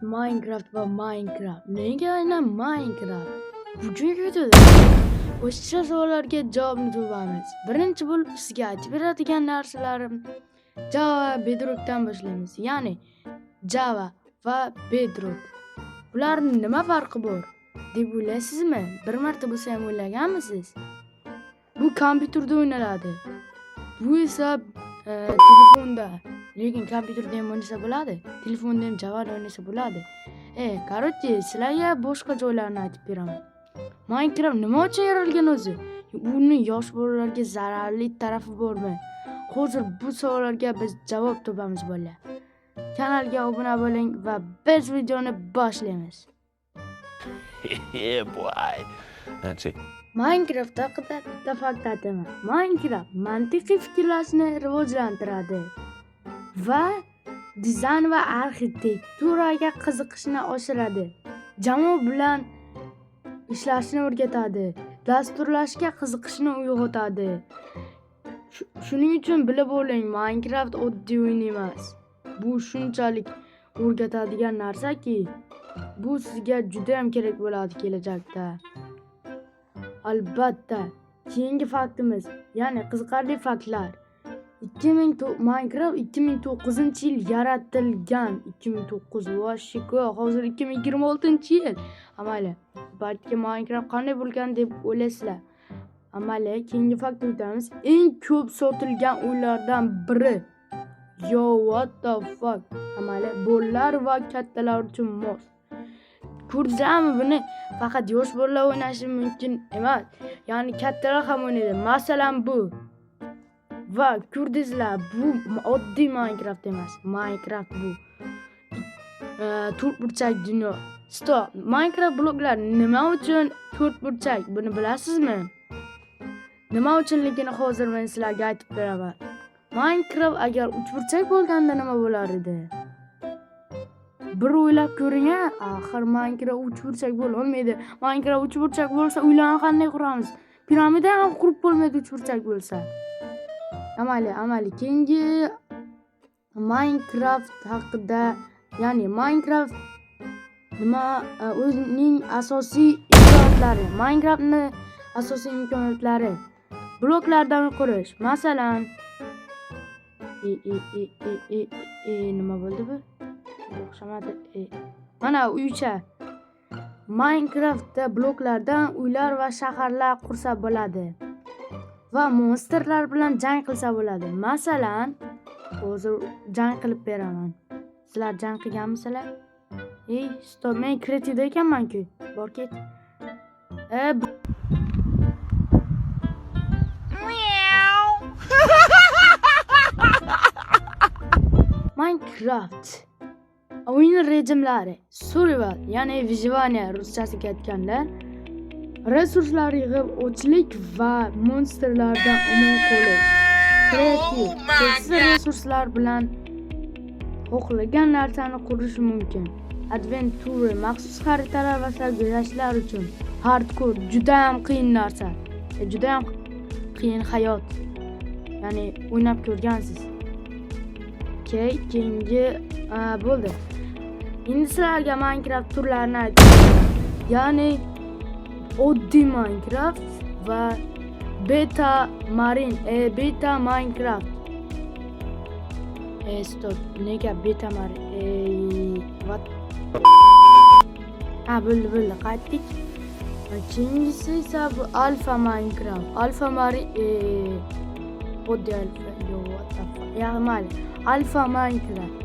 Minecraft, Minecraft va Minecraft. Nega aynan Minecraft? Bugungi videoda o'sha savollarga javobni topamiz. Birinchi bo'lib sizga aytib beradigan narsalarim Java Bedrock'dan boshlaymiz. Ya'ni Java va Bedrock. Bularning nima farqi bor deb o'ylaysizmi? Bir marta bo'lsa ham o'ylaganmisiz? Bu kompyuterda o'ynaladi. Bu esa telefonda. Lekin kompyuterda ham o'ynasa bo'ladi. Telefonda ham Javada o'ynasa bo'ladi. Короче, sizlarga boshqa joylarni aytib beraman. Minecraft nima uchun yaralgan o'zi? Uni yosh bolalarga zararli tarafi bormi? Hozir bu savollarga biz javob topamiz, bolalar. Kanalga obuna bo'ling va biz videoni boshlaymiz. Yeah, boy. That's it. Minecraft haqida bitta fakt aytaman. Minecraft mantiqiy fikrlashni rivojlantiradi va dizayn va arxitekturaga qiziqishni oshiradi. Jamoa bilan ishlashni o'rgatadi. Dasturlashga qiziqishni uyg'otadi. Shuning uchun bilib oling, Minecraft oddiy o'yin emas. Bu shunchalik o'rgatadigan narsaki, bu sizga juda ham kerak bo'ladi kelajakda. Albatta, keyingi faktimiz, ya'ni qiziqarli faktlar. 2000 Minecraft 2009-yil yaratilgan. 2009, вообще, hozir 2026-yil. Mayli, balki Minecraft qanday bo'lgan deb o'ylaysizlar. Mayli, keyingi faktga o'tamiz. Eng ko'p sotilgan o'yinlardan biri. Yo, what the fuck? Mayli, bolalar va kattalar uchun mos. Ko'rdingizmi, buni faqat yosh bolalar o'ynashi mumkin emas. Ya'ni kattalar ham o'ynaydi. Masalan, bu. Va ko'rdingizlar, bu oddiy Minecraft emas. Minecraft bu to'rtburchak dunyo. Stop. Minecraft bloklar nima uchun to'rtburchak? Buni bilasizmi? Nima uchunligini hozir men sizlarga aytib beraman. Minecraft agar uchburchak bo'lganda nima bo'lar edi? Bir o'ylab ko'ring a, axir Minecraft uchburchak bo'lolmaydi. Minecraft uchburchak bo'lsa, uylarni qanday quramiz? Piramida ham qurib bo'lmaydi uchburchak bo'lsa. Mayli, mayli. Keyingi Minecraft haqida, ya'ni Minecraft nima, o'zining asosiy imkoniyatlari. Minecraftni asosiy imkoniyatlari: bloklardan qurish. Masalan, e e e e e e nima bo'ldi bu? O'xshamadi. Mana uycha. Minecraftda bloklardan uylar va shaharlar qursa bo'ladi. Va monstrlar bilan jang qilsa bo'ladi. Masalan, hozir jang qilib beraman. Sizlar jang qilganmisizlar? Ey, stop, men kreativda ekanman-ku. Bor ket. Minecraft o'yin rejimlari: survival, ya'ni выживание ruschasiga aytganda, resurslar yig'ib, ochlik va monstrlardan omon qolish. Kreativ, cheksiz resurslar bilan xohlagan narsani qurish mumkin. Adventure, maxsus xaritalar va sarguzashtlar uchun. Hardcore, juda ham qiyin narsa, juda ham qiyin hayot, ya'ni o'ynab ko'rgansiz. Okay, keyingi bo'ldi. Endi sizlarga Minecraft turlarini aytaman. Ya'ni oddiy Minecraft va beta marine, beta Minecraft. Stop, nega beta marine? What? Ha, bo'ldi, bo'ldi, qaytdik. Keyingisi esa bu alfa Minecraft. Alfa marine, oddiy alfa. Yo, what the fuck? Ya, mayli. Alfa Minecraft.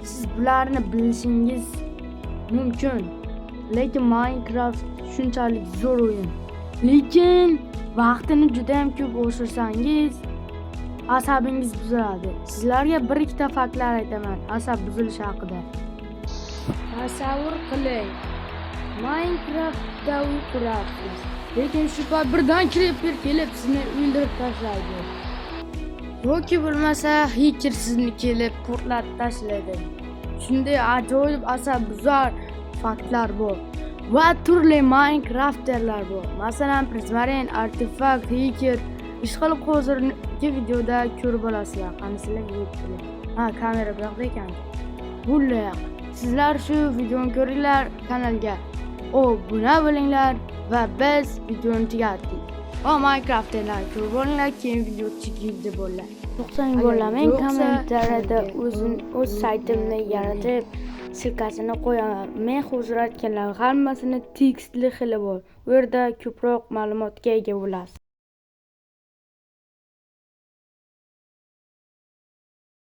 Siz bularni bilishingiz mumkin. Lekin Minecraft shunchalik zo'r o'yin. Lekin vaqtini juda ham ko'p oshirsangiz, asabingiz buziladi. Sizlarga bir ikkita faktlar aytaman asab buzilishi haqida. Tasavvur qiling. Minecraftda uy qurasiz. Lekin shu payt birdan creeper kelib sizni o'ldirib tashlaydi. Yoki bo'lmasa hacker sizni kelib portlatib tashlaydi. Shunday ajoyib asab buzar faktlar bor. Va turli Minecrafterlar bor. Masalan, Prismarine, Artifact, Hacker. Ishqilib hozirgi videoda ko'rib olasizlar. Qanisizlar, yetdilar. Ha, kamera bu yoqda ekan. Bular. Sizlar shu videoni ko'ringlar, kanalga obuna bo'linglar va biz videoni tugatdik. Va Minecraftlar ko'rib olinglar, keyin video chekildi bo'ladi. 90 Agar bo'llar. Men yo'qsa, kommentariyada kanalga o'zim o'z saytimni yaratib, ссылка sini qo'yaman. Men hozir aytganlar hammasini tekstli xili bor. U yerda ko'proq ma'lumotga ega bo'lasiz.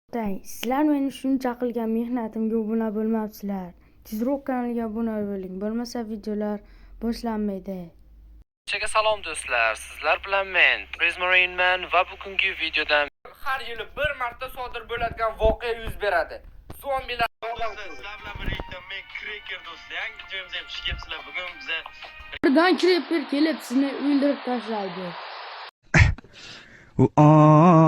To'xtang, sizlar meni shuncha qilgan mehnatimga obuna bo'lmabsizlar. Tezroq kanalga obuna bo'ling, bo'lmasa videolar boshlanmaydi. Barchaga salom, do'stlar. Sizlar bilan men, Prismarine Man, va bugungi videoda Har yili bir marta sodir bo'ladigan voqea yuz beradi. Zombilar. Sizlar bilan birlikda men, Kreker, do'stlar. Yangi videomizga xush kelibsizlar. Bugun biza Birdan Creeper kelib sizni o'ldirib tashlaydi. Oh.